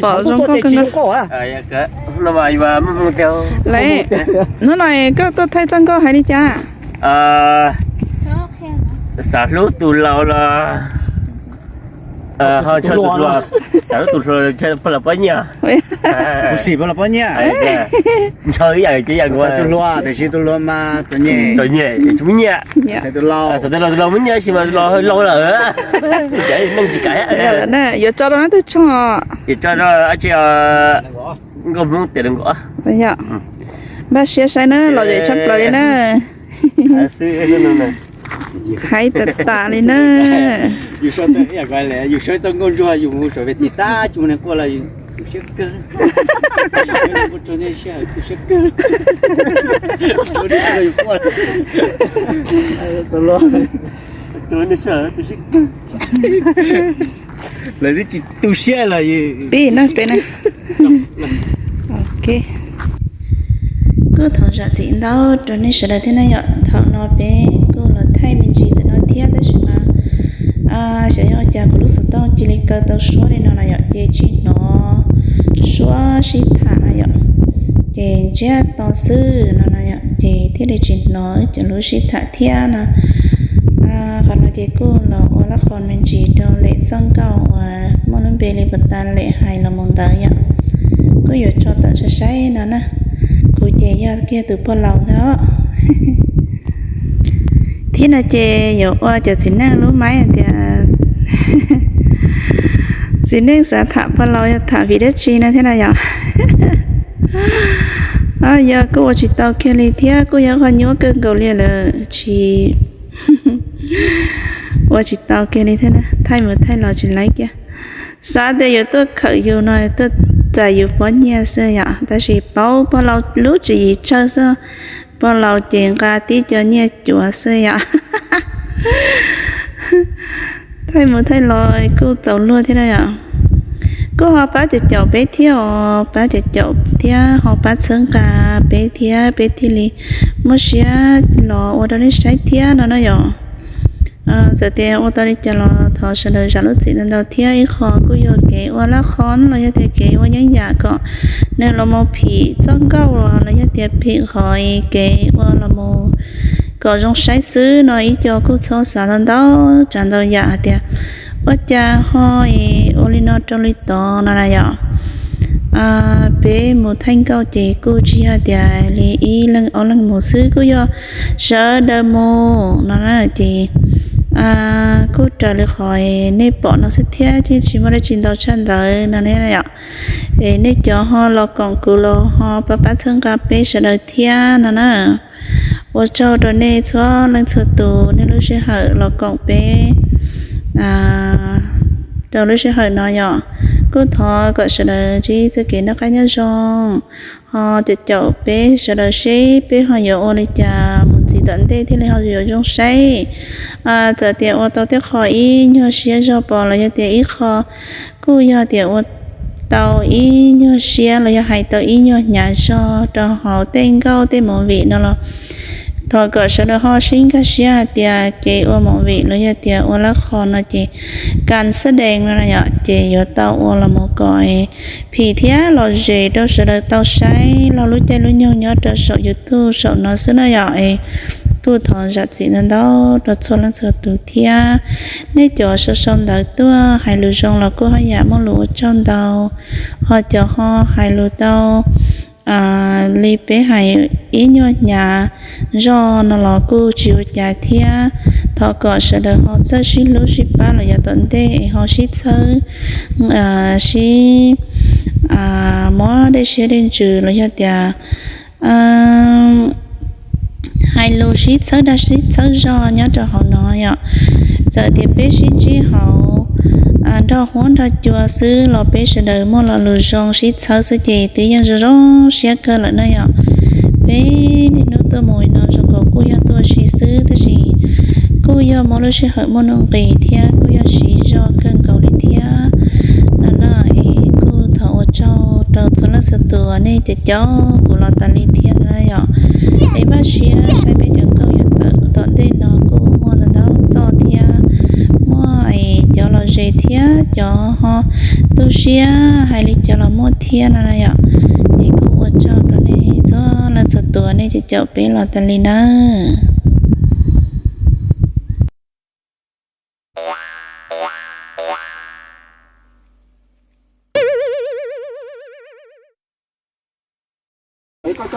Pom zoo nkauj kawg nkaus. Lawv, hnub no koj tuaj thaij txoj nkauj hais li cas? Xav hlub tus laus los ho ntshaw tus hluas, xav hlub tus hluas ntshaw pog laus pob nyiaj. Ntshaw ib yam ces yam nkaus. Xav tus hluas tiam sis tus hluas mas txom nyem, txom nyem tsis muaj nyiaj. Xav tus laus, tus laus muaj nyiaj sis mas tus laus laus lawm. Ces neeg tsis kam. Yuav tso rau leej twg tso? Yuav tso rau dab tsi? Nkauj Hmoob tiam nees nkaum. Npaj siab saib na, lom zem tshaj plaws li na. Hais tas tas li na. Yus saib txoj nkauj ntsuag yus mus saum ves tis tab tsis muaj neeg quaj los yus tu siab kawg. Lawv twb tsis tu siab los. Pib na peb na. Ok. Kuj thov zam txim ntau rau nej sawv daws thiab na yom. Thaum no peb kuj los thaij me ntsis ntawm no thiab tab sis mas xyov yog ua cas kuv lub xov tooj cia li kaw tau suab li no na yom, ces tsis hnov suab sib tham na yom. Ces ntsiag to xwb no no yom, ces thiaj li tsis hnov wb cov lub sib tham thiab no. Qhov no ces kuj los ua lab qho me ntsis rau Lem txoj nkauj uas muaj lub npe li puas tas Lem hais los mus ntawd yom. Kuj yuav tso tawm saib saib no na. Kuv ces yog kiag tus pog laus ntag. Thiab no ces yuav ua cov txiv neej lub maib hais tias txiv neej xav tham pog laus yog tham vim dab tsi no thiab na yom. Yog kuj ua tsis tau kiag li thiab kuj yog qhov nyuaj kawg nkaus li lawm tsis ua tsis tau kiag li thiab, thaij mus thaij los tsis laib kiag. Xav tias yuav tuaj khawm yus no tuaj txais yus pob nyiaj xwb yom, tab sis paub pog laus lub tswv yim tsawg xwb, pog laus ces nqa tib co nyiaj cuav xwb yom. Thaij mus thaij los kuj txaus luag thiab na yom. Kuj ho pab cov caum peb thiab os, pab cov caum thiab ho pab txhawb nqa peb thiab peb thiaj li muaj siab los ua rau nej saib thiab no na yom. Txawm tias ua tau li cas los thov sawv daws zam lub txim ntau ntau thiab. Ib qho kuj yog kev ua lab qho los yog tias kev ua yeeb yam kom nws los mus phim txoj nkauj los yog tias phim qhov kev ua los mus kom zoo saib xwb no, ib co kuj txhob xav ntau ntau tsav ntau yam hais tias ua cas ho es ua li no rau li tod no na yom. Peb mus thaij nkauj ces kuj tsis yog tias li ib leeg ob leeg mus xwb, kuj yog sawv daws mus no na ces kuj raws li qhov nej pom no xwb thiab, ces tsis muaj dab tsi ntau tshaj ntawd no ne yom. Es nej cov ho los koom kuv los ho pab pab txhawb nqa peb sawv daws thiab no na. Ua tsaug rau nej txhua leej txhua tus nej lub sij hawm los koom peb rau lub sij hawm no yom. Kuj thov kom sawv daws ntsib txoj kev noj qab nyob zoo, ho caum caum peb sawv daws seb peb ho yuav ua li cas mus ntxiv tom ntej thiaj li ho yuav zoo saib. Txawm tias ua tau tej qho ib nyuag siab zog pom los yog tias ib qho kuj yog tias ua tau ib nyuag siab los yog hais tau ib nyuag hnyav zog rau hauv tej nkauj tej movie no los thov kom sawv daws ho sib nkag siab hais tias kev ua movie los yog tias ua lab qho no ces kas xab dees no na yom, ces yuav tau ua los mus kom phim thiab lom zem rau sawv daws tau saib laug lub caij lub nyoog nyob rau saum YouTube saum no xwb na yom. Es kuj thov zam txim ntau ntau rau txhua leej txhua tus thiab. Nej cov sau sau ntawv tuaj hais lus zoo los kuj haj yam muaj lus ua tsaug ntau, ho cov ho hais lus tau li peb hais ib nyuag hnyav zog no los kuj tsis ua cas thiab. Thov kom sawv daws ho txawj sib hlub sib pab los yav tom ntej es ho sib txhawb, sib muab dej siab dej ntsws los yog tias hais lus sib txhawb dag sib txhawb zog nyob rau hauv no yom. Txawm tias peb sib ntsib hauv nrog huab nrog cua xwb los peb sawv daws muaj lo lus zoo sib txhawb xwb ces twb yeej zoo zoo siab kawg lawm na yom. Peb niaj hnub tuaj mus no zoo nkaus kuj yog tuaj ua si xwb tab sis kuj yog muaj lub sij hawm muaj nuj nqis thiab kuj yog siv zog kawg nkaus li thiab no na. Es kuj thov ua tsaug rau txhua leej txhua tus uas nej caum caum kuv los tas li thiab no na yom. Es npaj siab saib peb cov nkauj yav tawm tom ntej no kuj muaj ntau ntau txoj thiab, muaj cov lom zem thiab cov ho tuaj Tu siab hais li cas los muaj thiab no na yom. Es kuj ua tsaug rau nej txhua leej txhua tus nej caum peb los tas li nawb. Txog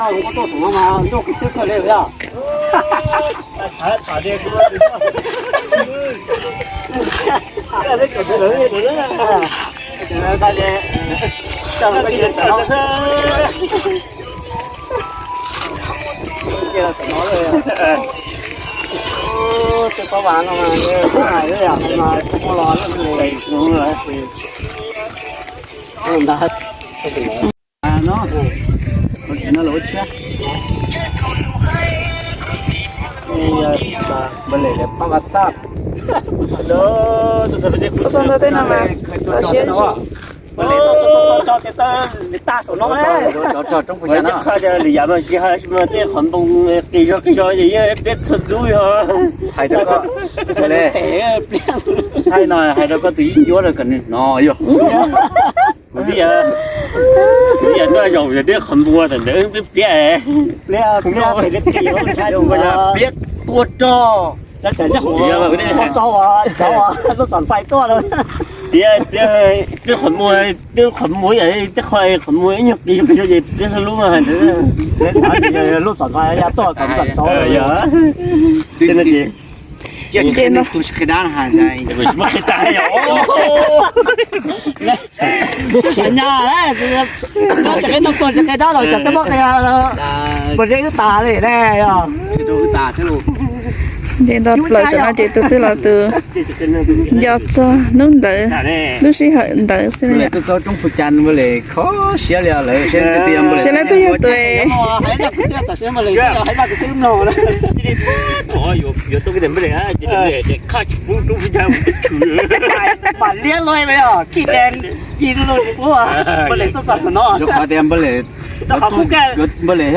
ntawm tej no mas los siab zim. Tej qhov npoo qis zog qis zog yeej pliab txhua lub yog. Hais rau koj, thaij no hais rau koj tus yeeb ncuab rau kom nws hnov yog. Kuv twb yog, kuv twb yog noj zaum yog tej qhov npoo tam ntawd pliab pliab. Pliab tua rog. Lub xom fais tuaj lawm. Tias, tias, tej qhov muag, tej qhov muag, tej qhov, qhov muag ib nyuag qis zog qis zog ces pliab txhua lub mas hais ntawd. Lub xom fais ya tuaj kom kom tau. Yog. Ces no ces Cia tsis qhia dab, tsis qhia dab los. Tsis muaj qhia dab yom. Tsis qhia dab los tsis qhia dab los, puas zeb wb tas li ne yog. Nce nto plaws saum no ces tus twg los tus nco txog hnub ntawd, lub sij hawm ntawd xwb. Seb leej twg yog tus. Mas liab luaj li os, khij dee ci lug li ua. Npawg Lem tuaj txog saum no. Qhov tias Npawg Lem, Npawg Lem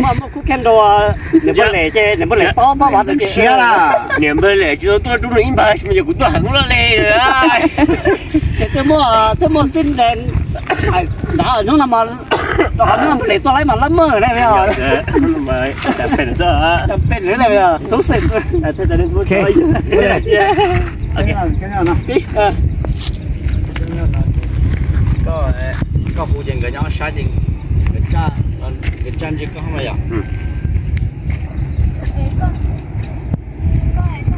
muaj khub kheej nrau, niam Npawg Lem ces niam Npawg Lem paub paub vov siab na. Niam Npawg Lem tsis tau tuaj rub nws ib npag, yog kuv tuaj heev loj li. Ces twb muaj, twb muaj xib dees nrad hnub no mas, hnub no Npawg Lem tuaj laib mas lab mawj ne. Koj hu ces nkawd nyob sab ces nkawd tsa ntsig koj hoob no yom.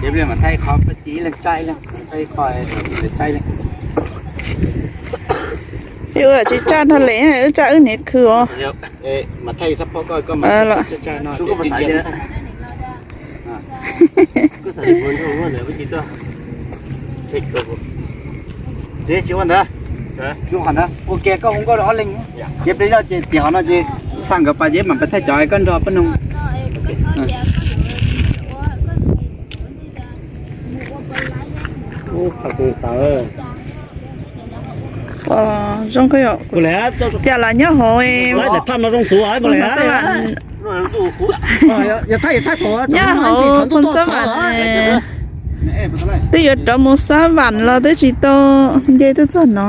Ces pliag mam thaij qhov peb ib leeg tsa ib leeg, thaij qhov tsa ib leeg. Wb tsis tsa nrog Lem, wb tsa wb niam khw os. Mas thaij xab phob koj, koj mas tsa no. Tsis ua ntawd, ua kiag koj hu nkauj rau ob leeg. Ces pliag zoj ces tias qhov no ces xa nkawd pas ces mam pab thaij cov koj nrog pab noog. Zoo, cas los nyob hauv, nyob hauv Phoos Xab Vam, twb yuav rov mus Xab Vam los twb tsis tau nce tuaj txog no.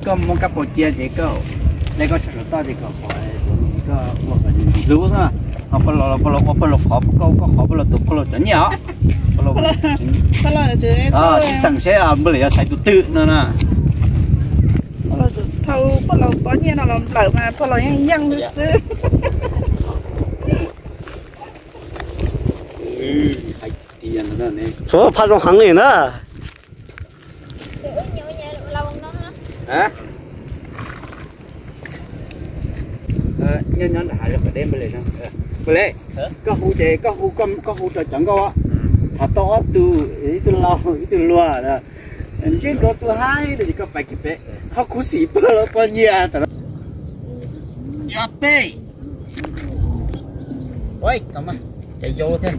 Koj muab kab paus cia ces koj, koj tsham saum toj ces kom, koj ua kom hlub xwb. Ho pab los, pab los ua pab los qhov, koj ua koj qhov, pab los tus pab los cov nyiaj os. Tsis xeem seb Npawg Lem yuav xaiv tus twg no na. Thaum pab los pov nyiaj no los nplawm mas pab los yeej yeej xwb. Phaj zoo heev li na. Nyob nyob nram hav zoov qhov deb Npawg Lem no. Npawg Lem, koj hu ces koj hu, koj hu rau cov nkauj, thaum tau ob tug, ib tug laus ib tug luag, ntsib nkaus tus haib no ces koj pais kiag pem, ho khuv xim pab los pov nyiaj tas. Yog peb. Ua, tau mas, ces yau thiab.